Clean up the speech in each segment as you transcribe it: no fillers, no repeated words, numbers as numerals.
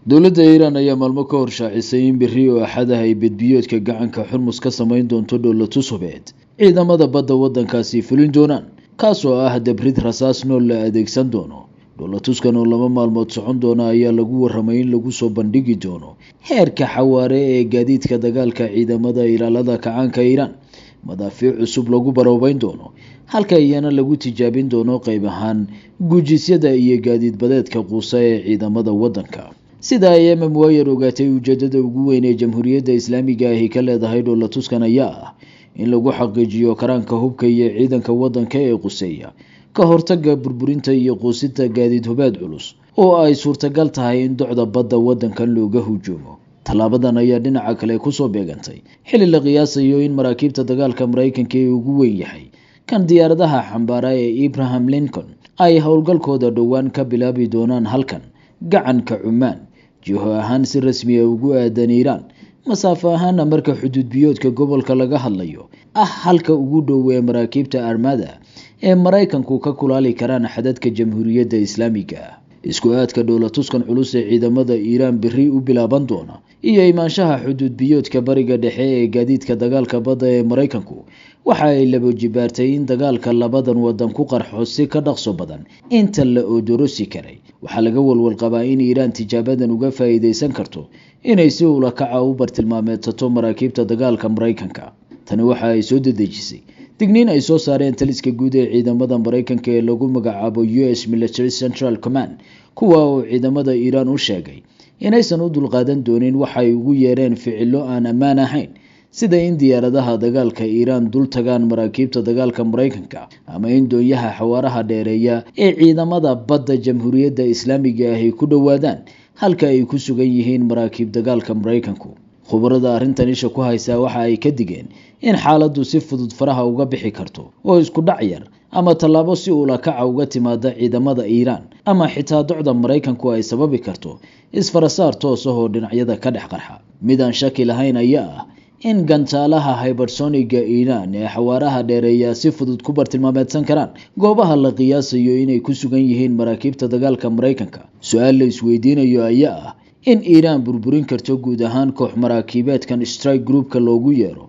Dowladda Iiraan ayaa maalmo ka hor shaacisay in berri oo Axad ah ay badbiyoodka gacanka Xurmus ka samayn doonto dhoolatus hubeed ciidamada badda waddankaasi fulin doonaan, kaasoo ah dabrid rasaas nool la adeegsan doono. Dhoolatuskan oo 2 maalmood socon doona ayaa lagu warramay in lagu soo bandhigi doono heerka xawaare ee gaadiidka dagaalka ciidamada ilaalada kacaanka Iiraan, madaafiic cusub lagu baroobeyn doono, halka iyana lagu tijaabin doono qayb ahaan gujisyada iyo gaadiid badeedka quusa ee ciidamada waddanka. Sida ay Wire ogaatay, ujeedada ugu weyn ee Jamhuuriyadda Islaamiga ahi ka leedahay dhoolatuskan ayaa ah in lagu xaqiijiyo karaanka hubka iyo ciidanka waddanka ee quseeya ka hortagga burburinta iyo quusinta gaadiid hubeed culus oo ay suurtagal tahay in docda badda waddankan looga hujuumo. Tallaabadan ayaa dhinaca kale kusoo beegantay xilli la qiyaasayo in maraakiibta dagaalka Maraykanka ee ugu weyn yahay kan diyaaradaha xambaara ee Abraham Lincoln ay howlgalkooda dhowaan ka bilaabi doonaan halkan gacanka Cumaan, jiho ahaan si rasmi ah ugu aadan Iiraan, masaafo ahaana marka xuduud biyoodka gobolka laga hadlayo ah halka ugu dhow ee maraakiibta Armada ee Maraykanku ka kulaali karaan xadadka Jamhuuriyadda Islaamiga ah. Isku aadka dhoolatuskan culus ee ciidamada Iiraan berri u bilaaban doona iyo imaanshaha xuduud biyoodka Bariga Dhexe ee gaadiidka dagaalka badda ee Maraykanku waxa ay labo jibaartay in dagaalka labadan wadan ku qarxo si ka dhaqso badan inta la odorosi karay. Waxaa laga walwal qabaa in Iiraan tijaabadan uga faa'iidaysan karto inay si ula kaca u bartilmaameedsato maraakiibta dagaalka Maraykanka. Tani waxa ay soo dedejisay digniin ay soo saareen taliska guud ee ciidamada Maraykanka ee lagu magacaabo US Military Central Command, kuwa oo ciidamada Iiraan u sheegay inaysan u dulqaadan doonin waxay ugu yeereen ficilo aan ammaan ahayn, sida in diyaaradaha dagaalka Iiraan dul tagaan maraakiibta dagaalka Maraykanka ama in doonyaha xawaaraha dheereeya ee ciidamada badda Jamhuuriyadda Islaamiga ahi ku dhowaadaan halka ay ku sugan yihiin maraakiib dagaalka Maraykanku. Khubarada arrintan isha ku haysaa waxa ay ka digeen in xaaladdu si fudud faraha uga bixi karto oo isku dhac yar ama tallaabo si ula kaca uga timaada ciidamada Iiraan ama xitaa docda Maraykanku ay sababi karto isfarasaar toos ah oo dhinacyada ka dhex qarxa. Mid aan shaki lahayn ayaa ah in gantaalaha hypersoniga Iiraan ee xawaaraha dheereeya si fudud ku bartilmaameedsan karaan goobaha la qiyaasayo inay ku sugan yihiin maraakiibta dagaalka Maraykanka. Su-aal la isweydiinayo ayaa ah in Iiraan burburin karto guud ahaan koox maraakiibeedkan strike groupka loogu yeero.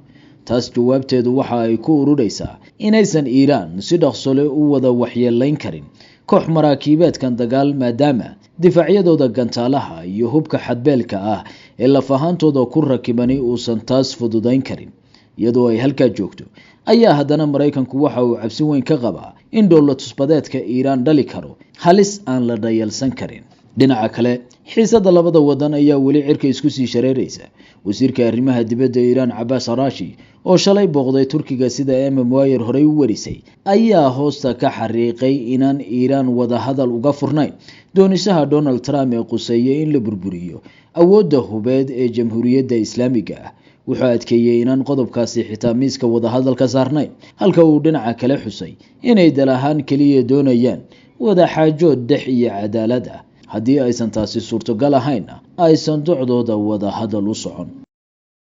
Taas jawaabteedu waxa ay ku ururaysaa inaysan Iiraan si dhaqso leh u wada waxyeelayn karin koox maraakiibeedkan dagaal, maadaama difaacyadooda gantaalaha iyo hubka xadbeelka ah ee laf ahaantooda ku rakibani uusan taas fududayn karin. Iyadoo ay halkaa joogto ayaa haddana Maraykanku waxa uu cabsi weyn ka qabaa in dhoolatusbadeedka Iiraan dhali karo halis aan la dhayalsan karin. Dhinaca kale, xiisadda labada wadan ayaa weli cirka isku sii shareeraysa. Wasiirka arrimaha dibadda Iiraan Cabaas Arashi oo shalay booqday Turkiga, sida Wire horey u warisay, ayaa hoosta ka xariiqay inaan Iiraan wadahadal uga furnayn doonisaha Donald Trump ee quseeya in la burburiyo awoodda hubeed ee Jamhuuriyadda Islaamiga ah. Wuxuu adkeeyey inaan qodobkaasi xitaa miiska wadahadalka saarnayn, halka uu dhinaca kale xusay inay dal ahaan keliya doonayaan wadaxaajood dhex iyo cadaalad ah, haddii aysan taasi suurtogal ahaynna aysan docdooda wadahadal u socon.